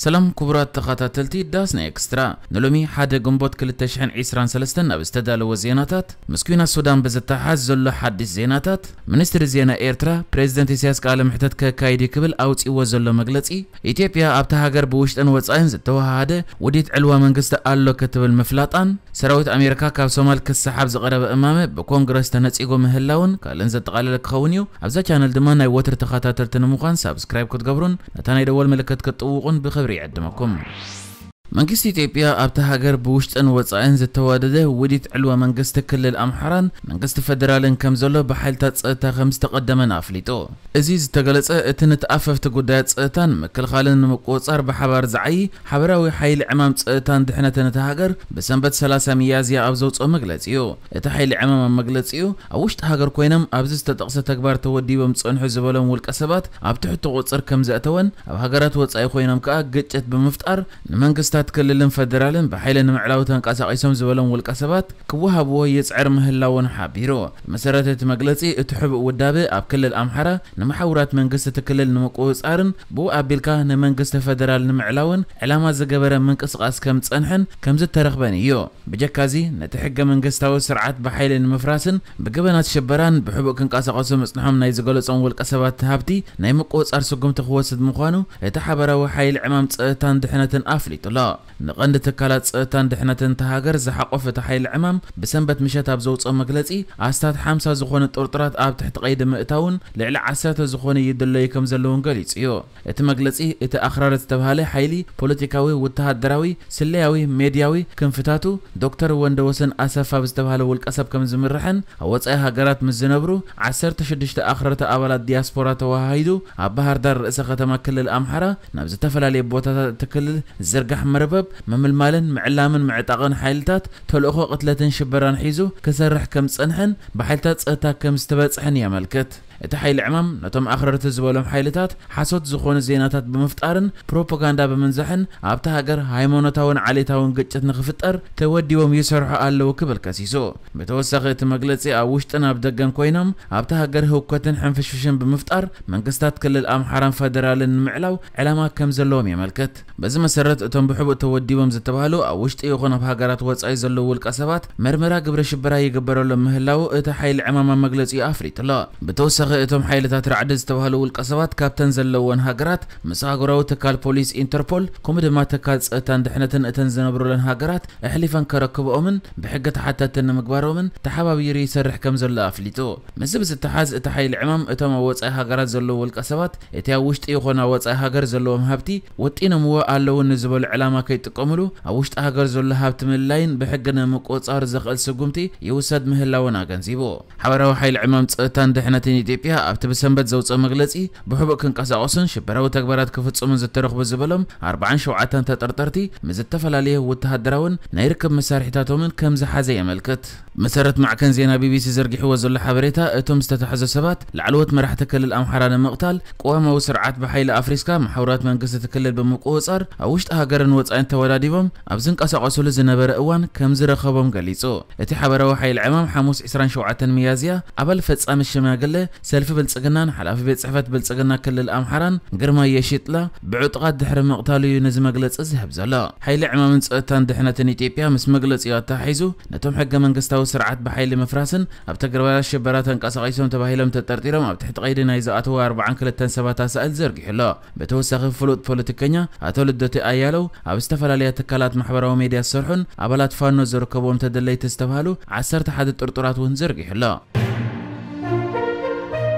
ሰላም ክቡራት ተኸታተልቲ ዳስና ኤክስትራ፣ ንሎሚ ሓደ ግንቦት ክልተ ሽሕን ዕስራን ሰለስተን ኣብ ዝተዳለወ ዜናታት፣ ምስ ኲናት ሱዳን ብዝተሓዝ ዘሎ ሓድሽ ዜናታት፣ ሚኒስትሪ ዜና ኤርትራ ፕሬዚደንት ኢሳያስ ቃለ መሕተት ከካይድ እዩ ክብል ኣውጺእዎ ዘሎ መግለጺ፣ ኢትዮጵያ ኣብታ ሃገር ብውሽጥን ወጻኢን ዝተወሃሃደ ውዲት ዕልዋ መንግስቲ ኣሎ ክትብል ምፍላጣን፣ ሰራዊት ኣሜሪካ ካብ ሶማል ክሰሓብ ዝቐረበ እማመ ብኮንግረስ ተነጺጎ ምህላውን ካልእን ዘጠቓለለ ክኸውን እዩ። ኣብዛ ቻነል ድማ ናይ ወትሪ ተኸታተልቲ ንምዃን ሳብስክራይብ ክትገብሩን ነታ ናይ ደወል ምልክት ክትጥውቑን ብኽብሪ ይዕድመኩም። መንግስቲ ኢትዮጵያ ኣብታ ሃገር ብውሽጥን ወጻኢን ዝተዋደደ ውዲት ዕልዋ መንግስቲ ክልል ኣምሓራን መንግስቲ ፈደራልን ከም ዘሎ ብሓይልታት ጸጥታ ከም ዝተቐደመን ኣፍሊጡ። እዚ ዝተገለጸ እቲ ንተኣፈፍቲ ጉዳያት ጸጥታን ምክልኻልን ንምቁጽጻር ብሓባር ዝዓዪ ሓበራዊ ሓይሊ ዕማም ጸጥታን ድሕነትን እታ ሃገር ብሰንበት ሰላሳ ሚያዝያ ኣብ ዘውጽኦ መግለጺ እዩ። እቲ ሓይሊ ዕማም ኣብ መግለጺኡ ኣብ ውሽጢ ሃገር ኮይኖም ኣብዚ ዝተጠቕሰ ተግባር ተወዲቦም ዝጸንሑ ዝበሎም ውልቀ ሰባት ኣብ ትሕቲ ቁጽር ከም ዘእተወን ኣብ ሃገራት ወጻኢ ኮይኖም ከኣ ግጭት ብምፍጣር ንመንግስታት ክልልን ፈደራልን ብሓይሊ ንምዕላው ተንቀሳቒሶም ዝበሎም ውልቀ ሰባት ክወሃብዎ ይጽዕር ምህላውን ሓቢሩ። መሰረት እቲ መግለጺ፣ እቲ ሕቡእ ውዳበ ኣብ ክልል ኣምሓራ ንመሓውራት መንግስቲ እቲ ክልል ንምቁጽጻርን ብኡ ኣቢልካ ንመንግስቲ ፈደራል ንምዕላውን ዕላማ ዝገበረ ምንቅስቓስ ከም ዝጸንሐን ከም ዝተረኽበን እዩ። ብጀካዚ ነቲ ሕገ መንግስታዊ ስርዓት ብሓይሊ ንምፍራስን ብገበናት ሽበራን ብሕቡእ ክንቀሳቐሱ ምጽንሖም ናይ ዝገለጾም ውልቀ ሰባት ሃብቲ ናይ ምቁጽጻር ስጉምቲ ክወስድ ምዃኑ እቲ ሓበራዊ ሓይሊ ዕማም ጸጥታን ድሕነትን ኣፍሊጡ ኣሎ። ንቐንዲ ትካላት ጸጥታን ድሕነትን እታ ሃገር ዝሓቆፈ እቲ ሓይሊ ዕማም ብሰንበት ምሸት ኣብ ዘውጽኦ መግለጺ፣ ኣስታት ሓምሳ ዝኾኑ ጥርጡራት ኣብ ትሕቲ ቀይዲ ምእታውን ልዕሊ ዓሰርተ ዝኾኑ ይድለዩ ከም ዘለውን ገሊጹ እዩ። እቲ መግለጺ፣ እቲ ኣኽራሪ ዝተባህለ ሓይሊ ፖለቲካዊ፣ ወተሃደራዊ፣ ስለያዊ፣ ሜድያዊ ክንፍታቱ ዶክተር ወንደወሰን ኣሰፋ ብዝተባህለ ውልቀሰብ ከም ዝምርሕን ኣብ ወጻኢ ሃገራት ምስ ዝነብሩ ዓሰርተ ሽዱሽተ ኣኽረርቲ ኣባላት ዲያስፖራ ተወሃሂዱ ኣብ ባህር ዳር ርእሰ ከተማ ክልል ኣምሓራ ናብ ዝተፈላለየ ቦታታት እቲ ክልል ዝዝርጋሕ መርበብ ምምልማልን ምዕላምን ምዕጣቕን ሓይልታት ተልእኾ ቅትለትን ሽበራን ሒዙ ክሰርሕ ከም ዝጸንሐን ብሓይልታት ጸጥታ ከም ዝተበጽሐን የመልክት። እቲ ሓይሊ ዕማም ነቶም ኣኽረርቲ ዝበሎም ሓይልታት ሓሶት ዝኾኑ ዜናታት ብምፍጣርን ፕሮፓጋንዳ ብምንዛሕን ኣብታ ሃገር ሃይማኖታውን ዓሌታውን ግጭት ንኽፍጠር ተወዲቦም ይሰርሑ ኣለዉ ክብል ከሲሱ። ብተወሳኺ እቲ መግለጺ ኣብ ውሽጥን ኣብ ደገን ኮይኖም ኣብታ ሃገር ህውከትን ሕንፍሽፍሽን ብምፍጣር መንግስታት ክልል ኣምሓራን ፈደራልን ንምዕላው ዕላማ ከም ዘለዎም የመልክት። በዚ መሰረት እቶም ብሕቡእ ተወዲቦም ዝተባህሉ ኣብ ውሽጢ ይኹን ኣብ ሃገራት ወጻኢ ዘለዉ ውልቀ ሰባት መርመራ ግብረ ሽበራ ይግበረሎም ምህላዉ እቲ ሓይሊ ዕማም ኣብ መግለጺኡ ኣፍሊጡ ኣሎ። ብተወሳኺ እቶም ሓይልታት ራዕዲ ዝተባህሉ ውልቀ ሰባት ካብተን ዘለወን ሃገራት ምስ ኣህጉራዊ ትካል ፖሊስ ኢንተርፖል ከምኡ ድማ ትካል ጸጥታን ድሕነትን እተን ዝነብሩለን ሃገራት ኣሕሊፈን ከረክብኦምን ብሕጊ ተሓተትቲ ንምግባሮምን ተሓባቢሩ ይሰርሕ ከም ዘሎ ኣፍሊጡ። ምስዚ ብዝተሓዝ እቲ ሓይሊ ዕማም እቶም ኣብ ወጻኢ ሃገራት ዘለዉ ውልቀ ሰባት እቲ ኣብ ውሽጢ ይኹን ኣብ ወጻኢ ሃገር ዘለዎም ሃብቲ ወጢኖምዎ ኣለዉ ንዝበሉ ዕላማ ከይጥቀምሉ ኣብ ውሽጢ ሃገር ዘሎ ሃብቲ ምልላይን ብሕጊ ንምቁጽጻር ዘኽእል ስጉምቲ ይውሰድ ምህላውን ኣገንዚቡ። ሓበራዊ ሓይሊ ዕማም ጸጥታን ድሕነትን ኢትዮጵያ ኣብቲ ብሰንበት ዘውጽኦ መግለጺ ብሕቡእ ክንቀሳቐሱን ሽበራዊ ተግባራት ክፍጽሙን ዝተረኽቡ ዝበሎም ኣርባዓን ሸውዓተን ተጠርጠርቲ ምስ ዝተፈላለየ ወተሃደራውን ናይ ርክብ መሳርሒታቶምን ከም ዝሓዘ የመልክት። መሰረት ማዕከን ዜና ቢቢሲ ዘርጊሕዎ ዘሎ ሓበሬታ፣ እቶም ዝተታሕዙ ሰባት ላዕለዎት መራሕቲ ክልል ኣምሓራ ንምቕታል፣ ቅዋማዊ ስርዓት ብሓይሊ ኣፍሪስካ መሓውራት መንግስቲ እቲ ክልል ብምቁጽጻር ኣብ ውሽጢ ሃገርን ወጻኢን ተወዳዲቦም ኣብ ዝንቀሳቐሱሉ ዝነበረ እዋን ከም ዝረኸቦም ገሊጹ። እቲ ሓበራዊ ሓይሊ ዕማም ሓሙስ ዕስራን ሸውዓተን ሚያዝያ ኣባል ፈጻሚ ሽማግለ ሰልፊ ብልጽግናን ሓላፊ ቤት ጽሕፈት ብልጽግና ክልል ኣምሓራን ግርማ የሺጥላ ብዕጡቓት ድሕሪ ምቕታሉ እዩ ነዚ መግለጺ ዝህብ ዘሎ። ሓይሊ ዕማምን ጸጥታን ድሕነትን ኢትዮጵያ ምስ መግለጺኡ ኣተሓሒዙ ነቶም ሕገ መንግስታዊ ስርዓት ብሓይሊ ምፍራስን ኣብ ተግባራት ሽበራ ተንቀሳቒሶም ተባሂሎም ተጠርጢሮም ኣብ ትሕቲ ቀይዲ ናይ ዝኣተዉ ኣርባዓን ክልተን ሰባት ኣሳእል ዘርጊሑ ኣሎ። ብተወሳኺ ፍሉጥ ፖለቲከኛ ኣቶ ልደቱ ኣያለው ኣብ ዝተፈላለያ ትካላት ማሕበራዊ ሜድያ ዝሰርሑን ኣባላት ፋኖ ዝርከብዎም ተደለይቲ ዝተባህሉ ዓሰርተ ሓደ ጥርጡራት እውን ዘርጊሑ ኣሎ።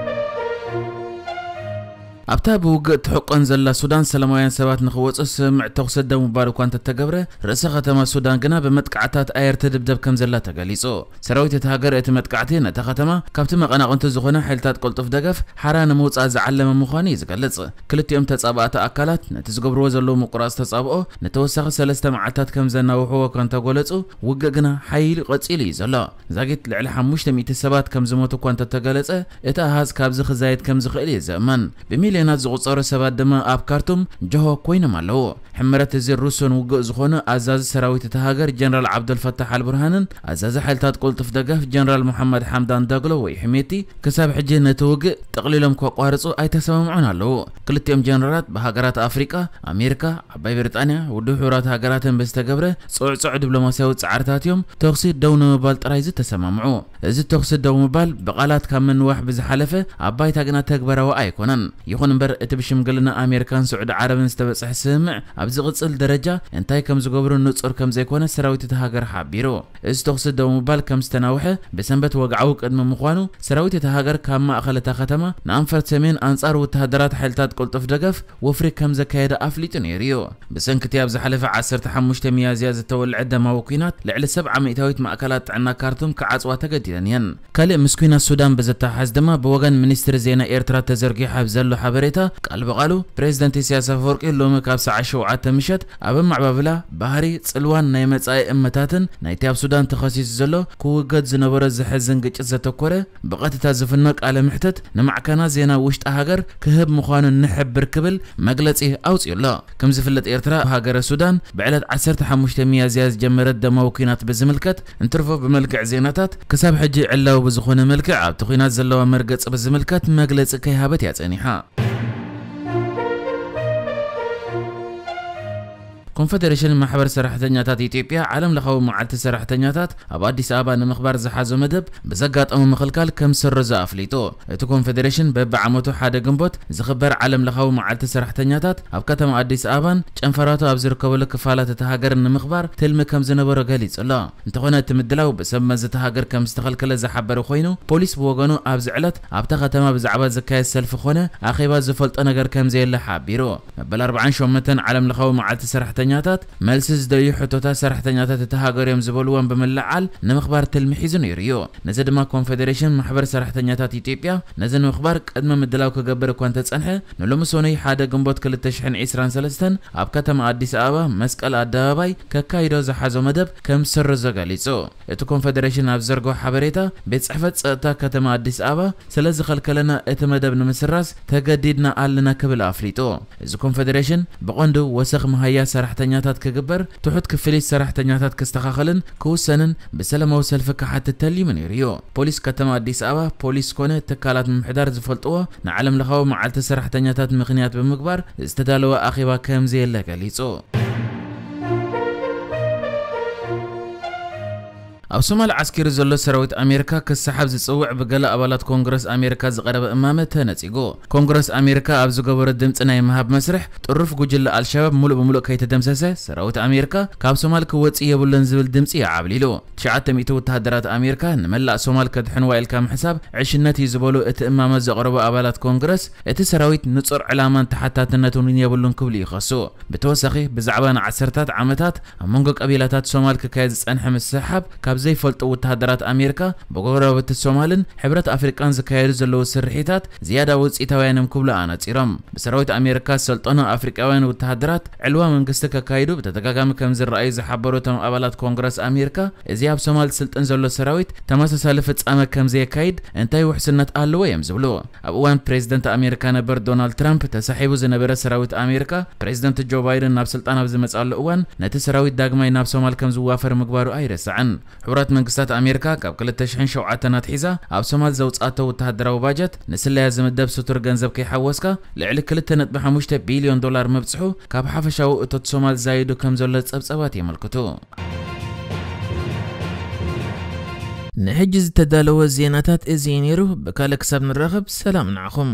ኣብታ ብውግእ ትሕቆን ዘላ ሱዳን ሰላማውያን ሰባት ንኽወጹ ስምምዕ ተኹሲ ደው ምባል እኳ እንተተገብረ፣ ርእሰ ከተማ ሱዳን ግና ብመጥቃዕታት ኣየር ትድብደብ ከም ዘላ ተገሊጹ። ሰራዊት እቲ ሃገር እቲ መጥቃዕቲ ነታ ከተማ ካብቲ መቐናቕንቱ ዝኾነ ሓይልታት ቅልጡፍ ደገፍ ሓራ ንምውጻእ ዝዓለመ ምዃኑ እዩ ዝገልጽ። ክልቲኦም ተጻባእቲ ኣካላት ነቲ ዝገብርዎ ዘለዉ ምቁራጽ ተጻብኦ ንተወሳኺ ሰለስተ መዓልታት ከም ዘናውሕዎ እኳ እንተገለጹ፣ ውግእ ግና ሓይሉ ቀጺሉ እዩ ዘሎ። ዛጊት ልዕሊ ሓሙሽተ ሚእቲ ሰባት ከም ዝሞቱ እኳ እንተተገለጸ፣ እቲ ኣሃዝ ካብዚ ክዛየድ ከም ዝኽእል እዩ ዝእመን። ብሚል ብሚልዮናት ዝቑጸሩ ሰባት ድማ ኣብ ካርቱም ጆሆ ኮይኖም ኣለዉ። ሕመረት እዚ ርሱን ውግእ ዝኾነ ኣዛዚ ሰራዊት እታ ሃገር ጀነራል ዓብደልፈታሕ ኣልቡርሃንን ኣዛዚ ሓይልታት ቅልጡፍ ደገፍ ጀነራል ሙሓመድ ሓምዳን ዳግሎ ወይ ሕሜቲ ክሳብ ሕጂ ነቲ ውግእ ጠቕሊሎም ከቋርጹ ኣይተሰማምዑን ኣለዉ። ክልቲኦም ጀነራላት ብሃገራት ኣፍሪቃ፣ ኣሜሪካ፣ ዓባይ ብሪጣንያ፣ ውድብ ሕቡራት ሃገራትን ብዝተገብረ ጽዑጽዕ ዲፕሎማስያዊ ጻዕርታት እዮም ተኹሲ ደው ንምባል ጥራይ ዝተሰማምዑ። እዚ ተኹሲ ደው ምባል ብቓላት ካብ ምንዋሕ ብዝሓለፈ ኣብ ባይታ ግና ተግባራዊ ኣይኮነን። ይኹን እምበር እቲ ብሽምግልና ኣሜሪካን ስዑዲ ዓረብን ዝተበጽሐ ስምምዕ ኣብ ዝቕጽል ደረጃ እንታይ ከም ዝገብሩ ንጹር ከም ዘይኮነ ሰራዊት እቲ ሃገር ሓቢሩ። እዚ ተኹሲ ደው ምባል ከም ዝተናውሐ ብሰንበት ወግዓዊ ቅድሚ ምዃኑ ሰራዊት እቲ ሃገር ካብ ማእኸል እታ ከተማ ንኣንፈት ሰሜን ኣንጻር ወተሃደራት ሓይልታት ቅልጡፍ ደገፍ ወፍሪ ከም ዘካየደ ኣፍሊጡ ነይሩ እዩ። ብሰንኪ እቲ ኣብ ዝሓለፈ ዓሰርተ ሓሙሽተ ሚያዝያ ዝተወልዐ ደማዊ ኲናት ልዕሊ ሰብዓ ሚእታዊት ማእከላት ጥዕና ካርቱም ክዓጽዋ ተገዲደን እየን። ካልእ ምስ ኲናት ሱዳን ብዘተሓዝ ድማ ብወገን ሚኒስትሪ ዜና ኤርትራ ተዘርጊሑ ኣብ ዘሎ ሓበሬታ ቃል ብቓሉ ፕሬዚደንት ኢሳያስ ኣፈወርቂ ሎሚ ካብ ሰዓት ሸውዓተ ምሸት ኣብ ኣማዕባብላ ባህሪ ጽልዋን ናይ መጻኢ እመታትን ናይቲ ኣብ ሱዳን ተኸሲሱ ዘሎ ክውገድ ዝነበሮ ዘሕዝን ግጭት ዘተኮረ ብቐጥታ ዝፍኖ ቃለ ምሕተት ንማዕከና ዜና ውሽጢ ሃገር ክህብ ምዃኑ ንሕብር ክብል መግለጺ ኣውጺኡ ኣሎ። ከም ዝፍለጥ ኤርትራ ሃገረ ሱዳን ብዕለት ዓሰርተ ሓሙሽተ ሚያዝያ ዝጀመረት ደማዊ ኲናት ብዝምልከት እንትርፎ ብመልክዕ ዜናታት ክሳብ ሕጂ ዕላዊ ብዝኾነ መልክዕ ኣብቲ ኲናት ዘለዋ መርገጽ ብዝምልከት መግለጺ ከይሃበት እያ ጸኒሓ። ኮንፈደሬሽን ማሕበር ሰራሕተኛታት ኢትዮጵያ ዓለም ለኻዊ መዓልቲ ሰራሕተኛታት ኣብ ኣዲስ ኣበባ ንምኽባር ዝሓዞ መደብ ብዘጋጠሞ ምኽልካል ከም ዝሰረዞ ኣፍሊጡ። እቲ ኮንፈደሬሽን በብዓመቱ ሓደ ግንቦት ዝኽበር ዓለም ለኻዊ መዓልቲ ሰራሕተኛታት ኣብ ከተማ ኣዲስ ኣበባን ጨንፈራቱ ኣብ ዝርከበሉ ክፋላት እቲ ሃገር ንምኽባር ትልሚ ከም ዝነበሮ ገሊጹ ኣሎ። እንተኾነ እቲ ምድላው ብሰብ መዚ እቲ ሃገር ከም ዝተኸልከለ ዝሓበረ ኮይኑ፣ ፖሊስ ብወገኑ ኣብዚ ዕለት ኣብታ ከተማ ብዛዕባ ዝካየድ ሰልፊ ኾነ ኣኼባ ዝፈልጦ ነገር ከም ዘየለ ሓቢሩ። መበል ኣርባዓን ሸሞንተን ዓለም ለኻዊ መዓልቲ ሰራሕተኛታት መልሲ ዝደልዩ ሕቶታት ሰራሕተኛታት እቲ ሃገር እዮም ዝበልዎም ብምልዓል ንምኽባር ትልሚ ሒዙ ነይሩ እዩ። ነዚ ድማ ኮንፌዴሬሽን ማሕበር ሰራሕተኛታት ኢትዮጵያ ነዚ ንምኽባር ቅድመ ምድላው ክገብር እኳ እንተጸንሐ፣ ንሎሚ ሰኑይ ሓደ ግንቦት ክልተ ሽሕን ዕስራን ሰለስተን ኣብ ከተማ ኣዲስ ኣበባ መስቀል ኣደባባይ ከካይዶ ዝሓዞ መደብ ከም ዝስርዞ ገሊጹ። እቲ ኮንፌዴሬሽን ኣብ ዘርግሖ ሓበሬታ፣ ቤት ጽሕፈት ጸጥታ ከተማ ኣዲስ ኣበባ ስለ ዝኸልከለና እቲ መደብ ንምስራዝ ተገዲድና ኣለና ክብል ኣፍሊጡ። እዚ ኮንፌዴሬሽን ብቐንዱ ወሰኽ መሃያ ሰራሕተኛታት ክግበር፣ ትሑት ክፍሊት ሰራሕተኛታት ክስተኻኸልን ክውሰንን ብሰላማዊ ሰልፊ ክሓትት ተሊሙ ነይሩ እዩ። ፖሊስ ከተማ ኣዲስ ኣበባ፣ ፖሊስ ኮነ ትካላት ምምሕዳር ዝፈልጥዎ ንዓለም ለኻዊ መዓልቲ ሰራሕተኛታት ምኽንያት ብምግባር ዝተዳለወ ኣኼባ ከም ዘየለ ገሊጹ። ኣብ ሶማል ዓስኪሩ ዘሎ ሰራዊት ኣሜሪካ ክሰሓብ ዝጽውዕ ብገለ ኣባላት ኮንግረስ ኣሜሪካ ዝቐረበ እማመ ተነጺጉ። ኮንግረስ ኣሜሪካ ኣብ ዝገበሮ ድምጺ ናይ ምሃብ መስርሕ ጥሩፍ ጉጅለ ኣልሸባብ ሙሉእ ብሙሉእ ከይተደምሰሰ ሰራዊት ኣሜሪካ ካብ ሶማል ክወጽእ የብሉን ዝብል ድምጺ እዩ ዓብሊሉ። ትሽዓተ ሚእቲ ወተሃደራት ኣሜሪካ ንመላእ ሶማል ከድሕንዋ ኢልካ ምሕሳብ ዕሽነት እዩ ዝበሉ እቲ እማመ ዘቕረቡ ኣባላት ኮንግረስ፣ እቲ ሰራዊት ንጹር ዕላማን ተሓታትነትን እውን የብሉን ክብሉ ይኸሱ። ብተወሳኺ ብዛዕባ ንዓሰርታት ዓመታት ኣብ መንጎ ቀቢላታት ሶማል ክካየድ ዝጸንሐ ምስሕሓብ ካብ ዘይፈልጡ ወተሃደራት ኣሜሪካ ብጎረባብቲ ሶማልን ሕብረት ኣፍሪቃን ዝካየዱ ዘለዉ ስርሒታት ዝያዳ ውጽኢታውያን እዮም ክብሉ ኣነጺሮም። ብሰራዊት ኣሜሪካ ዝሰልጠኑ ኣፍሪቃውያን ወተሃደራት ዕልዋ መንግስቲ ከካይዱ ብተደጋጋሚ ከም ዝረኣዩ ዝሓበሩ እቶም ኣባላት ኮንግረስ ኣሜሪካ፣ እዚ ኣብ ሶማል ዝስልጥን ዘሎ ሰራዊት ተመሳሳሊ ፍጻመ ከም ዘየካይድ እንታይ ውሕስነት ኣለዎ እዮም ዝብሉ። ኣብ እዋን ፕሬዝደንት ኣሜሪካ ነበር ዶናልድ ትራምፕ ተሳሒቡ ዝነበረ ሰራዊት ኣሜሪካ፣ ፕሬዝደንት ጆ ባይደን ናብ ስልጣን ኣብ ዝመጽኣሉ እዋን ነቲ ሰራዊት ዳግማይ ናብ ሶማል ከም ዝዋፈር ምግባሩ ኣይረሳዕን። ሕቡራት መንግስታት ኣሜሪካ ካብ ክልተ ሽሕን ሸውዓተን ኣትሒዛ ኣብ ሶማል ዘውጽኣቶ ወተሃደራዊ ባጀት ንስለያ ዝምደብ ስቱር ገንዘብ ከይሓወስካ ልዕሊ ክልተ ነጥቢ ሓሙሽተ ቢልዮን ዶላር ምብጽሑ ካብ ሓፈሻዊ እቶት ሶማል ዛይዱ ከም ዘሎ ጸብጸባት የመልክቱ። ንሕጂ ዝተዳለወ ዜናታት እዚ እዩ ነይሩ። ብካልእ ክሳብ ንራኸብ ሰላም ንዓኹም።